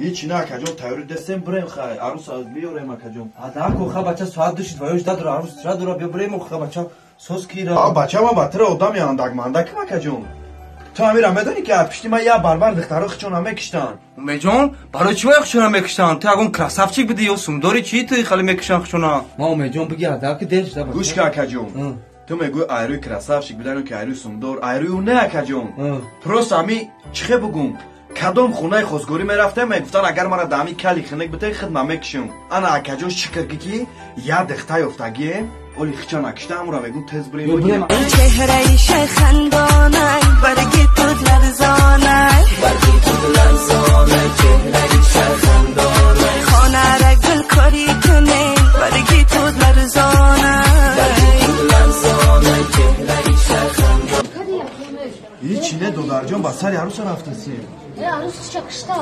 Ҳеч на, акаҷон, тайёрӣ дестем, бирем, хай, арӯс биёрем, акаҷон. Адако, ха, бача, соат 2 шид, ваёш дадора, арӯс радора, биё бирем, ха, бача, соз кира. А, бача, ман ба тира одами андакмандакам, акаҷон. Ту ҳамира медонӣ, ки аз пишти ман як барбар духтаро хичона мекиштанд. Умедҷон, барои чӣ вай хичона мекиштанд? Ту ягон красавчик бидӣ ё сумдори чӣ, ту хеле мекишанд хичона? Ма, Умедҷон, биги, адаки, дер шуда. Гӯш ка, акаҷон. Ту мегӯӣ айрӯи красавчик бидану ки айрӯи сумдор, айрӯи ӯ не, акаҷон. Просто ҳами чихе бугум, кадом хонаи хосгорӣ мерафтем, мегуфтанд, агар мара даҳами кали хинак битаи, хидма мекишам. Ана, акаҷон, шикр ки як духта ёфтагие, оли хича накишта, ҳамура мегӯм, тез бирем. Чеҳраи шайхандонай, барги тут ларзонай, барги тут ларзонай, чеҳраи шайхандонай, хонара гулкорӣ кунем, барги тут ларзонай, барги тут ларзонай, чеҳраи шайхандонай. Ҳичи не, додарҷон, ба сари арӯса рафтасем. Арӯс ча кишта.